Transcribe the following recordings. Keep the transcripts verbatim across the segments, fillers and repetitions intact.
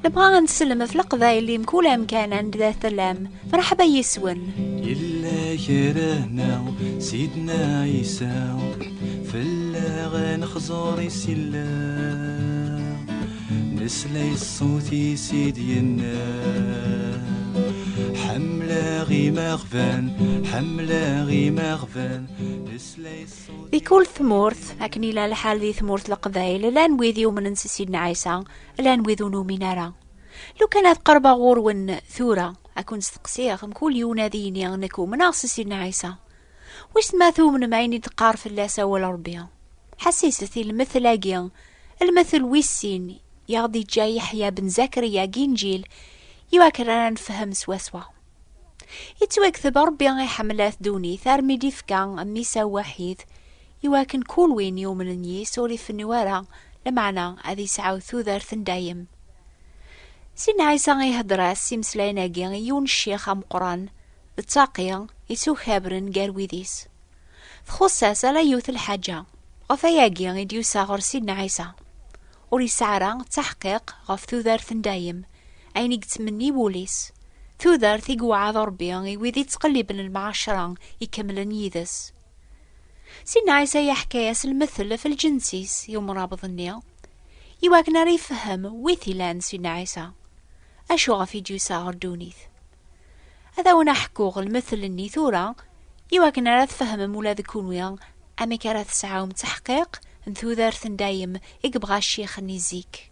Nebɣa ad nsellem ɣef Leqbayel di mkul amkan anda tellam. Mreḥba yis-wen. Yella kra-nneɣ, Sidna Ɛisa, fell-aɣ ad nexẓur i s-yella. Nesla i ṣṣut-is i d-yenna: "Ḥemmleɣ imeɣban, ḥemmleɣ imeɣban." Nesla i ṣṣut. Di kul tmurt, akken ila lḥal di tmurt Leqbayel, llan wid yumnen s Sidna Ɛisa, llan wid ur numin ara. Lukan ad qerbeɣ ɣur-wen tura, ad ken-steqsiɣ, mkul yiwen ad yini: "Nekk umneɣ s Sidna Ɛisa." Wissen ma tumnem ayen i d-teqqar fell-as awal Ṛebbi? Ḥessiset i lmetl-agi, lmetl wis sin i aɣ-d-iǧǧa Yeḥya ben Zakriya deg Inǧil, iwakken ara nefhem swaswa. Ittwakteb: "Ṛebbi iḥemmel at ddunit armi d-ifka mmi-s awaḥid, iwakken kul win yumnen yis ur ifennu ara, lameɛna ad yesɛu tudert n dayem." Sidna Ɛisa ihedder-as imeslayen-agi i yiwen ccix ameqqran, d taqi ittukabren gar wid-is. Txuṣṣ-as ala yiwet lḥaǧa. Ɣef wayagi i d-yusa ɣer Sidna Ɛisa. Ur yesɛi ara ttaḥqiq ɣef tudert n dayem, ayen i yettmenni wul-is. Tudert i yewɛed Ṛebbi i wid ittqelliben lmeɛcra ikemlen yid-s. Sidna Ɛisa yeḥka-yas lmetl ɣef lǧens-is i umrabeḍ-nni, iwakken ara yefhem wi t-ilan Sidna Ɛisa, acu ɣef i d-yusa ɣer ddunit. Ad awen-aḥkuɣ lmetl-nni tura, iwakken ara tfehmem ula d kunwi amek ara tesɛum ttaḥqiq n tudert n dayem i yebɣa ccix-nni zik.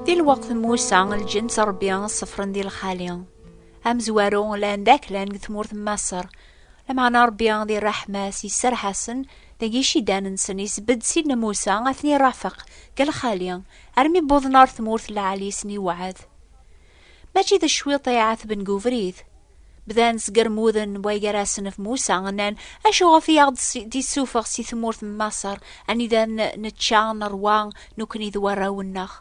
Di lweqt n Musa, lǧens n Ṛebbi ṣeffren di lxali. Amezwaru, llan d aklan deg tmurt n Maṣer. Lameɛna Ṛebbi di ṛṛeḥma-s iserreḥ-asen deg icidan-nsen, isbedd Sidna Musa ad ten-irafeq deg lxali armi wwḍen ɣer tmurt n lɛali i sen-iwɛed. Mačči d cwiṭ i ɛetben deg ubrid. Bdan sgermuden waygar-asen ɣef Musa, nnan: "Acu ɣef i aɣ-d-, d-issufeɣ si tmurt n Maṣer, anida n-, nečča, nerwa, nekni d warraw-nneɣ?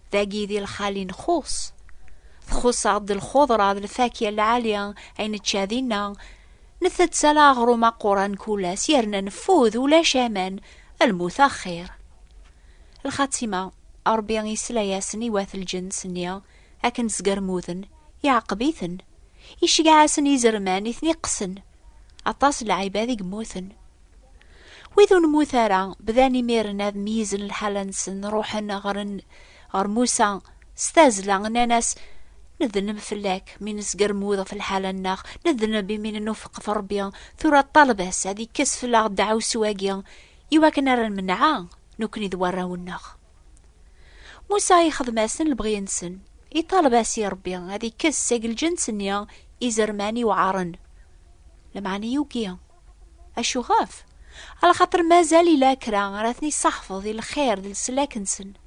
Dagi di lxali nxuṣ. Txuṣ-aɣ-d lxuḍra d lfakya lɛali ay nečča dinna. Ntett ala aɣrum aquran kul ass, yerna neffud, ulac aman, lmut axir." Lxatima, Ṛebbi isla-yasen i wat lǧens-nni akken sgermuden, iɛaqeb-iten. Iceggeɛ-asen izerman i ten-iqqsen. Aṭas n lɛibad i yemmuten. Wid ur nemmut ara bdan imiren ad meyyzen lḥala-nsen, ruḥen ɣer n-, ɣer Musa s tazzla, nnan-as: "Nedneb fell-ak mi nesgermud ɣef lḥala-nneɣ, nedneb imi nennufeq ɣef Ṛebbi, tura ṭaleb-as ad ikkes fell-aɣ ddeɛwessu-agi, iwakken ara nmenɛa, nekni d warraw-nneɣ." Musa ixdem-asen lebɣi-nsen, iṭaleb-as i Ṛebbi ad ikkes seg lǧens-nni izerman iweɛṛen. Lameɛna yugi. Acuɣef? Alaxaṭer mazal ila kra ara ten-isaḥfeḍ i lxir d leslak-nsen.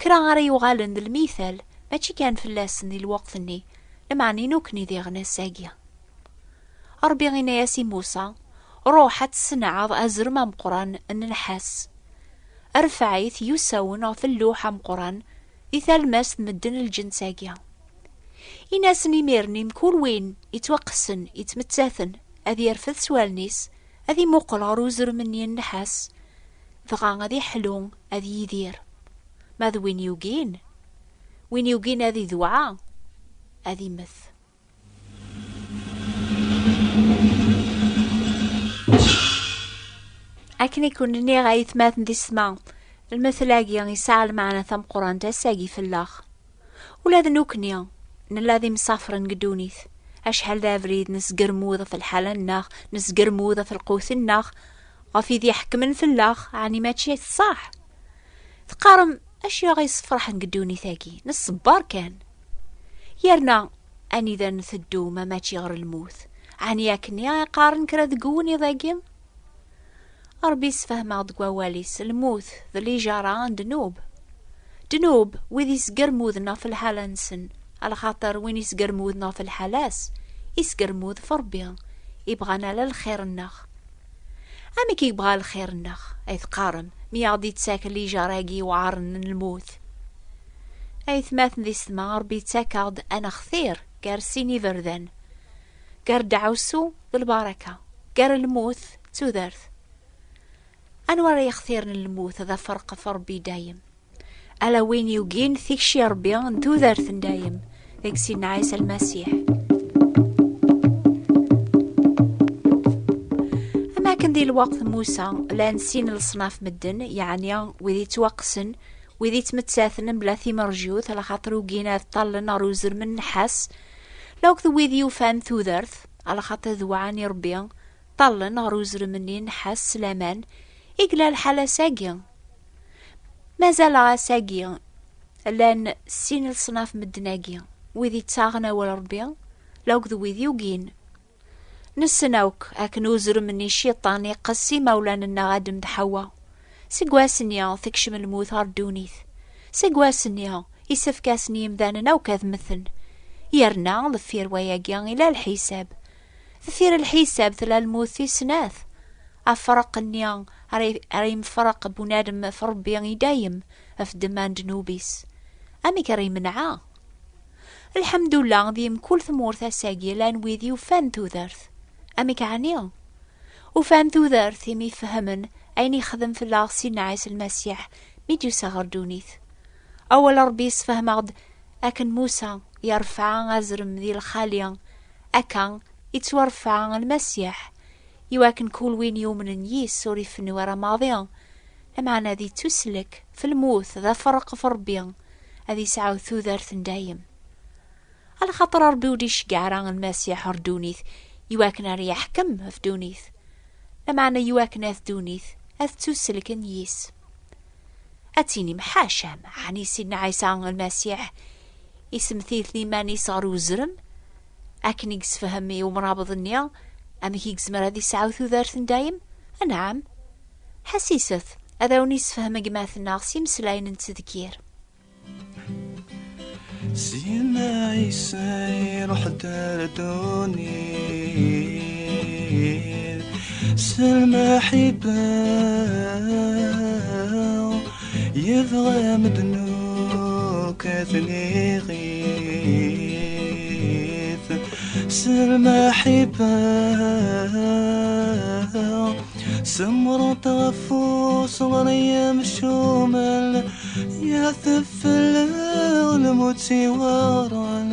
Kra ara yuɣalen d lmital, mačči kan fell-asen di lweqt-nni, lameɛna i nukni diɣen ass-agi. Ṛebbi inna-yas i Musa: "Ruḥ ad tessenɛeḍ azrem ameqqran n nnḥas. Rfeɛ-it yusawen ɣef lluḥ ameqqran di talmast medden lǧens-agi." Ini-asen imiren i mkul win ittwaqqsen, ittmettaten, ad yerfed s wallen-is, ad imuqel ɣer uzrem-nni n nnḥas, dɣa ad iḥlu, ad yidir. Ma d win yugin, win yugin ad idewɛa, ad immet. Akken i ken-nniɣ, aytmaten di ssma, lmetl-agi yesɛa lmeɛna tameqqrant ass-agi fell-aɣ. Ula d nekkni nella d imsafren deg ddunit. Acḥal d abrid nesgermud ɣef lḥala-nneɣ, nesgermud ɣef lqut-nneɣ, ɣef id iḥekmen fell-aɣ, ɛni mačči d ṣṣeḥ? Teqqarem: "Acu i ɣ-yessefraḥen deg ddunit-agi? Nṣebber kan." Yerna anida nteddu ma mačči ɣer lmut? Ɛni akken i qqaren kra deg uwennid-agi? Ṛebbi yessefhem-aɣ-d deg wawal-is, lmut d lijara n ddnub. Ddnub, wid isgermuden ɣef lḥala-nsen, alaxaṭer win isgermuden ɣef lḥala-s, isgermud ɣef Ṛebbi, ibɣan ala lxir-nneɣ. Amek i yebɣa lxir-nneɣ, ay teqqarem, mi aɣ-d-ittak lijara-agi iweɛṛen n lmut? Aytmaten di ssma, Ṛebbi yettak-aɣ-d ad nextir gar sin iberdan, gar ddeɛwessu d lbaraka, gar lmut d tudert. Anwa ara yextiren lmut d aferq ɣef Ṛebbi i dayem? Ala win yugin tikci Ṛebbi n tudert n dayem, deg Sidna Ɛisa Lmasiḥ. Am akken di lweqt n Musa, llan sin leṣnaf medden, yeɛni wid yettwaqqsen, wid yettmettaten mebla timerjut, alaxaṭer ugin ad ṭṭallen ɣer uzrem n nnḥas, lawk d wid yufan tudert, alaxaṭer d waɛan i Ṛebbi, ṭṭallen ɣer uzrem-nni n nnḥas s laman, i yella lḥal ass-agi. Mazal ass-agi, llan sin leṣnaf medden-agi, wid yettaɣen awal Ṛebbi, lawk d wid yugin. Nessen akk akken uzrem-nni Cciṭan iqqes imawlan-nneɣ Adem d Ḥawa. Seg wass-nni tekcem lmut ɣer ddunit. Seg wass-nni isefk-asen i yimdanen akk ad mmten. Yerna deffir wayagi ila lḥisab. Deffir lḥisab tella lmut tis snat. Afraq-nni ara, ara yemfreq bunadem ɣef Ṛebbi i dayem, ɣef ddemma n ddnub-is. Amek ara yemneɛ? Lḥemdullah, di mkul tmurt ass-agi llan wid yufan tudert. Amek ɛni? Ufan tudert imi fehmen ayen yexdem fell-aɣ Sidna Ɛisa Lmasiḥ mi d-yusa ɣer ddunit. Awal Ṛebbi yessefhem-aɣ-d akken Musa yerfeɛ azrem di lxali, akka yettwarfeɛ Lmasiḥ, iwakken kul win yumnen yis ur ifennu ara maḍi, lameɛna ad yettuslek f lmut d aferq f Ṛebbi, ad yesɛu tudert n dayem. Alaxaṭer Ṛebbi ur d-iceggeɛ ara Lmasiḥ ɣer ddunit iwakken ara yeḥkem ɣef ddunit, lameɛna iwakken at ddunit ad ttuselken yis. Ad tinim ḥaca, ɛni Sidna Ɛisa Lmasiḥ isemtil iman-is ɣer uzrem, akken i yessefhem i umrabeḍ-nni amek i yezmer ad yesɛu tudert n dayem? Anɛam, ḥassiset, ad awen-yessefhem gma-tneɣ s imeslayen n ttedkir. Sidna Ɛisa iruḥ-d ar ddunit s lmaḥibba, yebɣa medden akk ad ten-iɣit s lmaḥibba. Semmṛet ɣef useɣri amcumen, yatef fell-aɣ lmut iweɛṛen.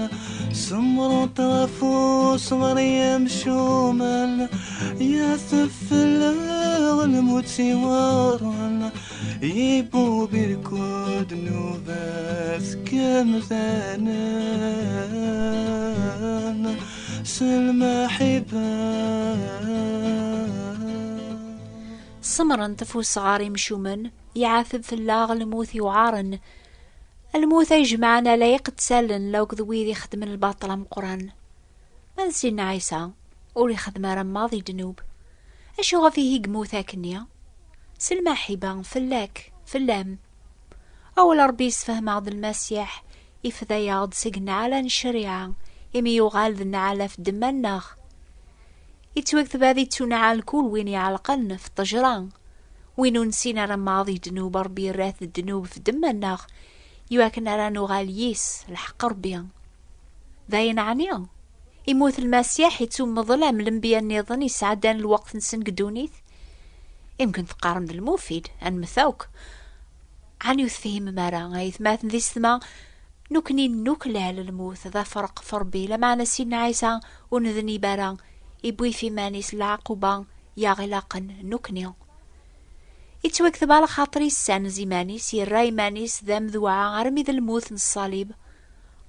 Semmṛet ɣef useɣri amcumen, yatef fell-aɣ lmut iweɛṛen. Ibubb irkul ddnubat n yemdanen s lmaḥibba. Semmṛent ɣef useɣri amcumen, iɛateb fell-aɣ lmut iweɛṛen. Lmut ay jemɛen ala iqettalen lawk d wid ixeddmen lbaṭel ameqqran. Ma d Sidna Ɛisa, ur ixeddem ara maḍi ddnub. Acu ɣef ihi yemmut akkenni? S lmaḥibba fell-ak, fell-am. Awal Ṛebbi yessefhem-aɣ-d Lmasiḥ, ifda-yaɣ-d seg nneɛla n ccariɛa, imi yuɣal d nneɛla ɣef ddemma-nneɣ. Yettwakteb ad ittunɛal kul win iɛelqen f ṭṭejra. Win ur nessin ara maḍi ddnub, Ṛebbi yerra-t d ddnub f ddemma-nneɣ, iwakken ara nuɣal yis lḥeqq Ṛebbi. D ayen ɛni? Immut Lmasiḥ, ittummeḍ am lenbiya nniḍen yesɛeddan lweqt-nsen deg ddunit? Imken teqqarem d lmufid, ad nemmet akk. Ɛni ur tefhimem ara, ay atmaten d yessetma? Nekkni nuklal lmut d aferq f Ṛebbi, lameɛna Sidna Ɛisa ur nednib ara, iwwi f iman-is leɛquba i aɣ-ilaqen nekkni. Ittwakteb alaxaṭer issanez iman-is, yerra iman-is d amedwaɛ armi d lmut n ṣṣalib.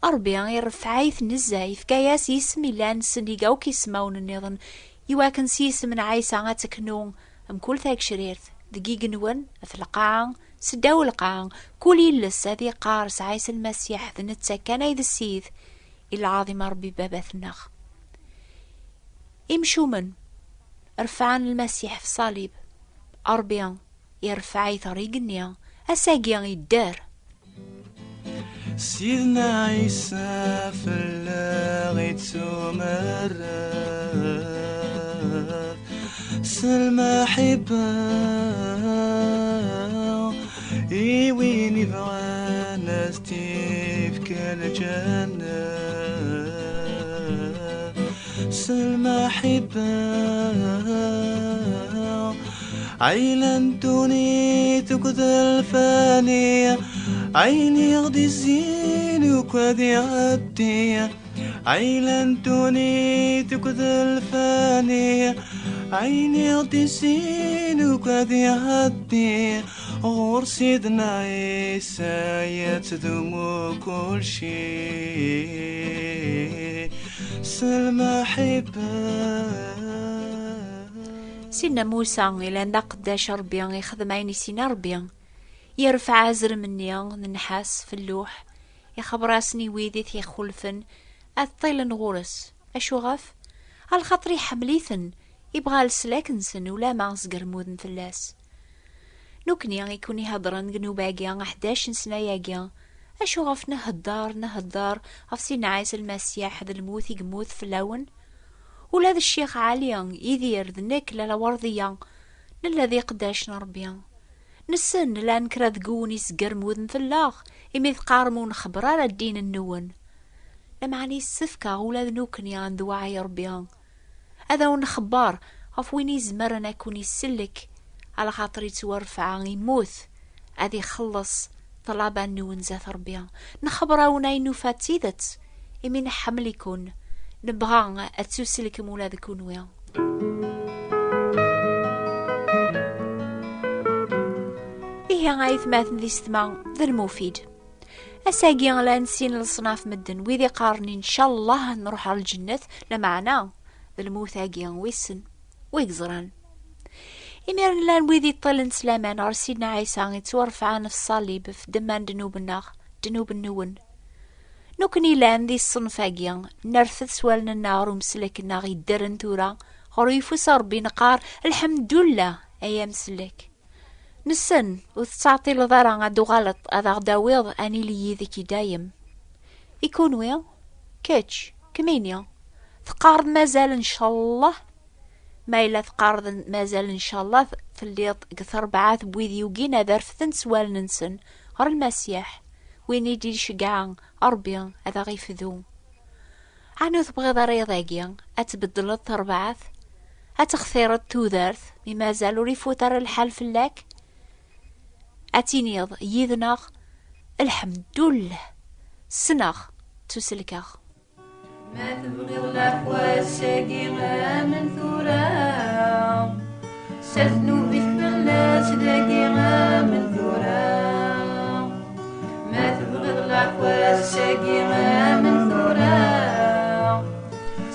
Ṛebbi irfeɛ-it nezzeh, ifka-yas isem illan sennig akk ismawen nniḍen, iwakken s yisem n Ɛisa ad teknu mkul tagecrirt, deg igenwen, at lqaɛa, seddaw lqaɛa, kul iles ad iqqar s Ɛisa Lmasiḥ d netta kan ay d Ssid, i lɛaḍima Ṛebbi Baba-tneɣ. Imcumen refɛen Lmasiḥ f ṣṣalib, Ṛebbi irfeɛ-it ɣer igenni, ass-agi idder. Sidna Ɛisa fell-aɣ ittumerref s lmaḥibba, i win ibɣan ad t-ifk lǧenna s lmaḥibba. Ayla n ddunit akked lfani, ayen i ɣ-d-izzin akk ad iɛeddi. Ayla n ddunit akked lfani, ayen i ɣ-d-izzin akk ad iɛeddi. Ɣur Sidna Ɛisa yettdumu kulci s lmaḥibba. Sidna Musa ilan d aqeddac n Ṛebbi, ixdem ayen i s-yenna Ṛebbi. Yerfeɛ azrem-nni n nnḥas f lluḥ, ixebber-asen i wid i t-ixulfen ad ṭṭilen ɣur-s. Acuɣef? Alxaṭer iḥemmel-iten, ibɣa leslak-nsen ulamma zgermuden fell-as. Nukni i kun-iheddren deg nnuba-agi, ḥdac n ssna-agi, acuɣef nhedder, nhedder ɣef Sidna Ɛisa Lmasiḥ d lmut i yemmut fell-awen? Ula d Ccix Ɛli, Yidir d nekk, Lalla Werdiya, nella d iqeddacen n Ṛebbi. Nessen llan kra deg-wen isgermuden fell-aɣ, imi teqqarem ur nxebber ara ddin-nwen. Lameɛna yessefk-aɣ ula d nukni ad ndewɛa i Ṛebbi, ad awen-nxebber ɣef win izemren ad kun-isellek, alaxaṭer ittwarfeɛ, immut, ad ixelleṣ ṭṭlaba-nwen zdat Ṛebbi. Nxebber-awen ayen nufa d tidet, imi nḥemmel-iken, nebɣa ad tuselkem ula d kunwi. Ihi ay atmaten d isetma, d lmufid. Ass-agi llan sin leṣnaf medden, wid iqqaren incallah ad nruḥ ɣer lǧennet, lameɛna d lmut-agi wissen wi yeẓran. Imiren llan wid iṭṭilen s laman ɣer Sidna Ɛisa ittwarefɛen ɣef ṣṣalib ɣef ddemma n ddnub-nneɣ, ddnub-nwen. Nukni llan di ṣṣenf-agi, nerfed s wallen-nneɣ ɣer umsellek-nneɣ yeddren tura ɣer uyeffus n Ṛebbi, neqqar: Lḥemdullah, ay amsellek! Nessen ur tettɛeṭṭileḍ ara ad d-tuɣaleḍ ad aɣ-d-tawiḍ ad nili yid-k i dayem. I kunwi, kečč, kemmini, teqqareḍ mazal ncallah? Ma yella teqqareḍ mazal ncallah, telliḍ deg terbaɛt n wid yugin ad refden s wallen-nsen ɣer Lmasiḥ, win i d-iceggeɛ Ṛebbi ad aɣ-ifdu. Ɛni ur tebɣiḍ ara iḍ-agi ad tbeddleḍ terbaɛt, ad textireḍ tudert, mi mazal ur ifut ara lḥal fell-ak? Ad tiniḍ yid-neɣ: Lḥemdullah, ssneɣ, ttuselkeɣ. Ma tebɣiḍ leɛfu ass-agi, amen tura. Sers ddnub-ik fell-as dagi, amen tura. Ma tebɣiḍ leɛfu ass-agi, amen tura.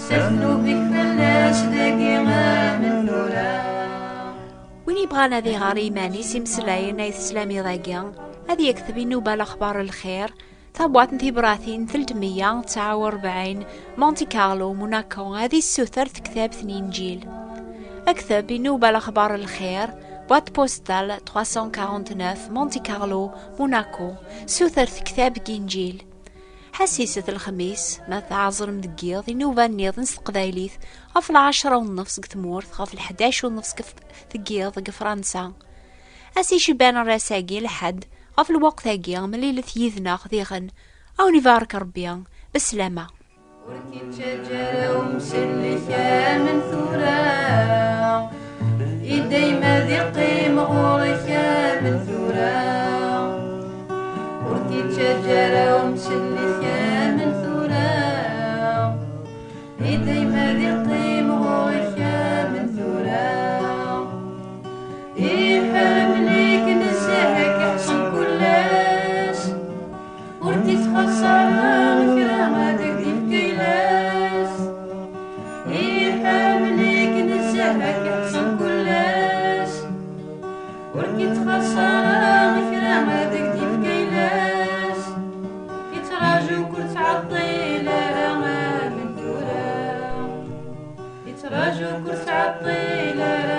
Sers ddnub-ik fell-as dagi, amen tura. Win yebɣan ad iɣer i yiman-is imeslayen ay teslam iḍ-agi, ad yekteb i nnuba Lexbar Lxir, tabwaṭ n tibratin telt meyya tesɛa u rebɛin, Monte Carlo, Monaco, ad issuter tektabt n Inǧil. Akteb i nnuba Lexbar Lxir, boîte postale trois cent quarante-neuf, Monte Carlo, Monaco, suter tektabt n Inǧil. Ḥassiset lexmis, ma tɛeẓrem deg yiḍ, inuba nniḍen s teqbaylit, ɣef lɛecra u nnefs deg tmurt, ɣef lḥdac u nnefs deg f-, deg yiḍ deg Fransa. Ass icebban ar ass-agi, lḥedd, ɣef lweqt-agi, mlilet yid-neɣ diɣen. A wen-ibarek Ṛebbi, beslama. Ur k-ittaǧǧa ara umsellek amen tura, i dayem ad iqqim ɣur-k amen tura. Ur k-ittaǧǧa ara umsellek amen tura, i dayem ad iqqim ɣur-k amen tura. Iḥemmel-ik nezzeh, ad k-iḥṣel kullec. Ur k-ittxaṣṣa ara kra, ad ak-d-ifk ayla-s. Iḥemmel-ik nezzeh, ad k-iḥṣel kullec. Ur k-ittxaṣṣa ara kra, ad ak-d-ifk ayla-s. Ittraǧu-k ur ttɛeṭṭil ara amen tura. Ittraǧu-k ur ttɛeṭṭil ara.